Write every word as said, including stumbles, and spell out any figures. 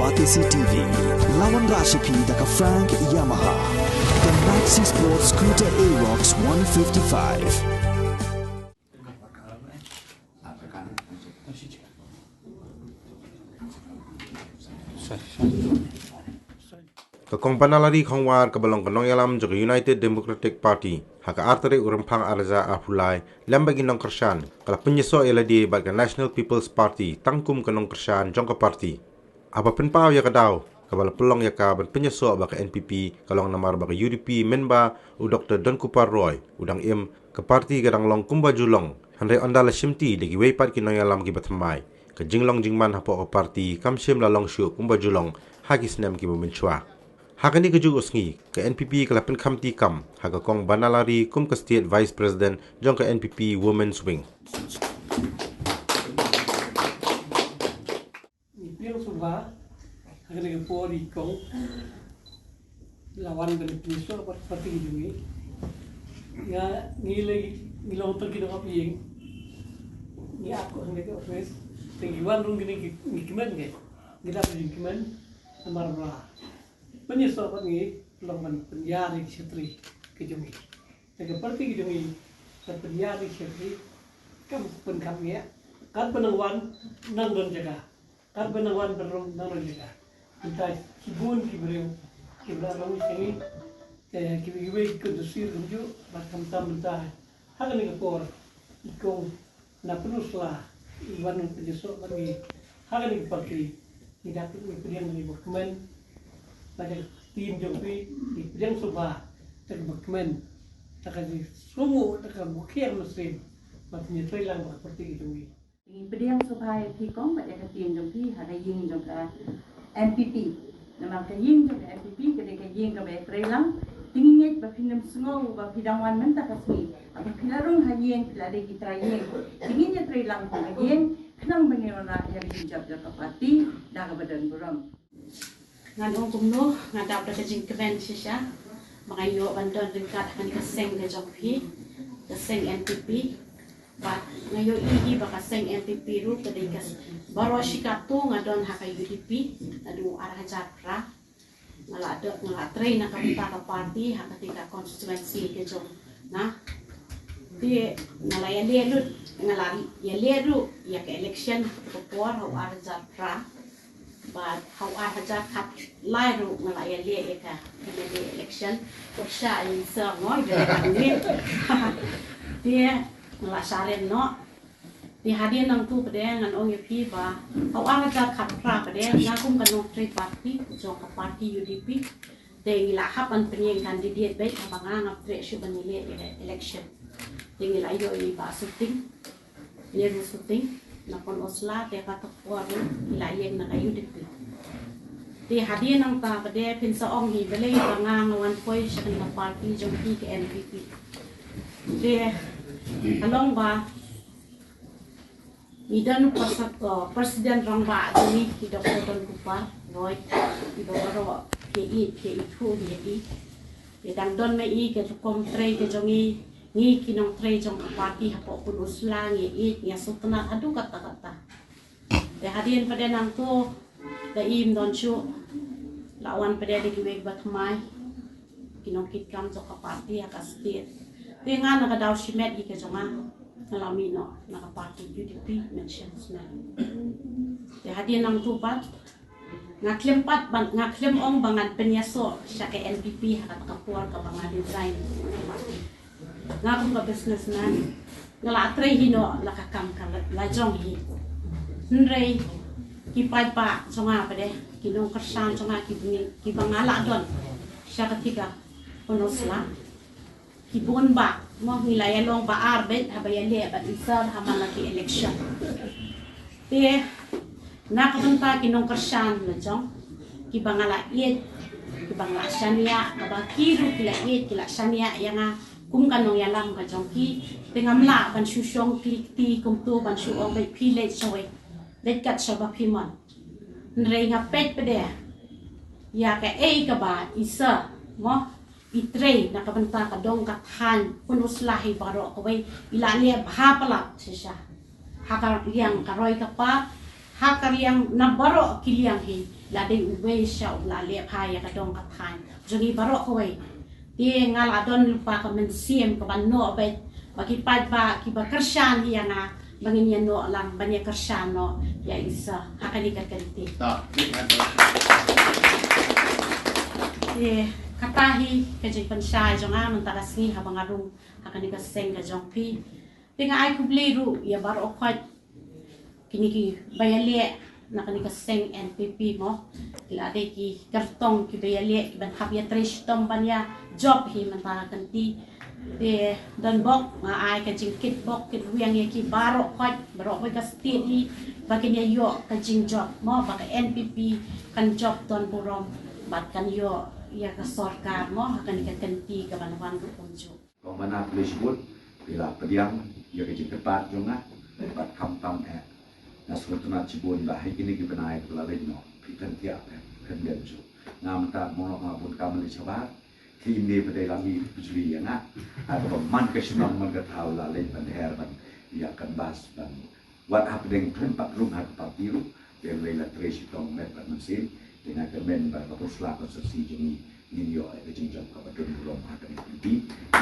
Batesi T V, lawan rashipi da ka Frank Yamaha. The Maxi Sport Scooter Aerox one fifty-five. Ka Kong Banalari Khongwar kaba long ka nongïalam jong ka United Democratic Party ha ka ar tarik u Rymphang ar hajar arphew lai, lem bad ki nongkyrshan, ka la pynïasoh ïa lade bad ka National People's Party tang kum ka nongkyrshan jong ka party. Haba pynpaw ïa ka daw kaba la pynlong ïa ka ban pynïasoh ba ka N P P, ka long namar ba ka U D P mynba u Doktor Donkupar Roy u dang im, ka party ka dang long kumba ju long. Hynrei ynda la shimti da kiwei pat ki nongïalam kiba thymmai, ka jinglong jingman hapoh ka party kam shym la long shuh kumba ju long ha ki snem kiba mynshuwa. Ha kane kajuh ka sngi, ka N P P ka la pynkham ti kam ha ka Kong Banalari kum ka State Vice President jong ka N P P Women's Wing. Ngi pdiang sngewbha ha kane ka por, i Kong, la wan ban pynïasoh bad party jong ngi. Nga, ngi lei, ngi long tang ki nongap ïing. Ngi ap ko hangne ka office. Te ngi wan rung kine, ngi kmen ke. Ngi dap jingkmen namar ba pynïasoh bad ngi long ban pynïar ïa ki shatri ki jong ngi. Te ka party ki jong ngi ka pynïar ïa ki shatri. Kam pynkham ngi. Katba nang wan nang don jaka. Katba nang wan ban rung nang don jaka. Mynta shibun ki briew kiba la rung sha ngi. Te kiwei kiwei ki kyntu sir kumjuh bad khamtam mynta ha kane ka por, i Kong, na Pynursla, i wan pynïasoh bad ngi ha kane ka party. Ngi dap, ngi pdiang, ngi bakmen bad ka team jong phi, ngi pdiang sngewbha da ka bakmen, da ka jingsngewnguh, da ka bukhiah mynsiem ba phin ïatreilang bad ka party ka jong ngi. Ngi pdiang sngewbha ïa phi Kong bad ïa ka team jong phi ha ka ïing jong ka N P P. Namar ka ïing jong ka N P P ka dei ka ïing kaba ïatreilang. Te ngi ngeit ba phin ym sngew ba phi dang wan mynta ka sngi, haba phi la rung ha ïing phi la dei ki trai ïing. Te ngin ïatreilang kum ka ïing khnang ba ngin wanrah ïa ka jingjop jong ka party da kaba don burom. Ngan ong kumno, nga dap da ka jingkmen shisha ba nga ïoh ban don ryngkat ha kane ka seng ka jong phi, ka seng N P P. Bad nga ïohi hi ba ka seng N P P ruh ka dei ka s-, baroh shi katto nga don ha ka U D P naduh ar hajar phra. Nga la don, nga la trei na ka bynta ka party ha kata ka constituency ka jong nga. Te nga la ïaleh lut, nga la ïaleh ruh ïa ka election ha kata ka por ha u ar hajar phra. Bad ha u ar hajar khatlai ruh nga la ïaleh ïa ka M L A election. Pyrshah ïa i sir mo, ïa ka ngeit. Te nga la shah rem noh. Te hadien nangtu pat de ngan ong ïa phi ba ha u ar hajar khatphra pat de nga kum ka nongtrei party jong ka party U D P. Te ngi la hap ban pynïeng candidate beit haba nga ngam treh shuh ban ïaleh ïa ka election. Te ngi la ïoh ïa i Bah Suting. Nehru Suting na Pynursla, te kata ka por ruh ngi la ïeng na ka U D P. Te hadien nangta pat de phin sa ong hi balei ba nga nga wan poi sha kane ka party jong phi ka N P P. Te ka long ba ngi don u pres-, uh, President Rangbah jong ngi, i Doktor Donkupar Roy, iba baroh phi ïeit, phi ithuh ïa i. Te dang don ma i ka rukom trei ka jong i, ngi ki nongtrei jong ka party hapoh Pynursla ngi ïeit, ngi sngewtynnat haduh katta katta. Te hadien pat de nangtu, da im don shuh, la wan pat de da kiwei kiba thymmai, ki nongkitkam jong ka party ha ka state. Te nga na ka daw shimet ïa ka jong nga, nga la mih noh na ka party U D P mynshem snem. Te hadien nangtu pat nga khlem pat ban, nga khlem ong ba ngan pynïasoh sha ka N P P ha kata ka por kaba nga resign. Nga kum ka businessman, nga la trei hi noh la ka kam ka la, la jong hi. Hynrei ki paidbah jong nga pat de, ki nongkyrshan jong nga kiba ngi, kiba nga la don sha kata ka Pynursla, ki bun bah, mo, ngi la ïalong ba ar beit haba ïaleh bad i sir ha man la ki election. Te na ka bynta ki nongkyrshan la jong, kiba nga la ïeit, kiba nga la shaniah, kaba ki ruh ki la ïeit, ki la shaniah ïa nga kum ka nongïalam ka jong ki. Te ngam lah ban shu shong kli kti kumto ban shu ong beit phi leit shawei, leit kat shaba phi mon. Hynrei nga peit pat de ïa kaei kaba i sir, mo, i trei na ka bynta ka dong ka thaiñ Pynursla hi baroh kawei, i la leh bha palat shisha. Ha ka liang ka roi ka par, ha ka liang na baroh ki liang hi, la dei uwei sha u la leh bha ïa ka dong ka thaiñ jong ngi baroh kawei. Te nga la don lypa ka mynsiem ka ban noh beit ba ki paidbah kiba kyrshan hi ïa nga ba ngin ïa noh lang ban ïa kyrshan noh ïa i Sir ha kane ka kynti. Te kata hi ka jingpynshai jong nga mynta ka sngi haba nga rung ha kane ka seng ka jong phi. Te nga ai khublei ruh ïa baroh khoit kine kiba ïaleh na kane ka seng N P P mo. Ki la dei ki kyrtong kiba ïaleh kiban hap ïatrei shitom ban ïa jop hi mynta ka kynti. Te don bok nga ai ka jingkit bok kit wiang ïa ki baroh khoit baroh khoit ka state hi ba kin ïa ïoh ka jingjop mo ba ka N P P kan jop don burom bad kan ïoh ïa ka sorkar mo ha kane ka kynti kaban wan ruh kumjuh. Kong Bana pule shibun, phi la pdiang ïa ka jingkyrpad jong nga bad khamtam eh. Nga sngewtynnat shibun ba ha kine ki bnai kiba la leit noh phi kan thiah phi kan dem shuh. Nga mynta mo nga bun kam leit shabar. Ki ne ba dei la mi pjli ïa nga. Ata ba man ka shnong man ka thaw la leit ban her ban ïa kan bas ban wat hapdeng khlem pat rung ha ka party ruh. Te lei la trei shitom met bad mynsiem. Te nga kyrmen ba ka pyrshah constituency jong ngi ngin ïoh ïa ka jingjop kaba don burom ha ka N P P.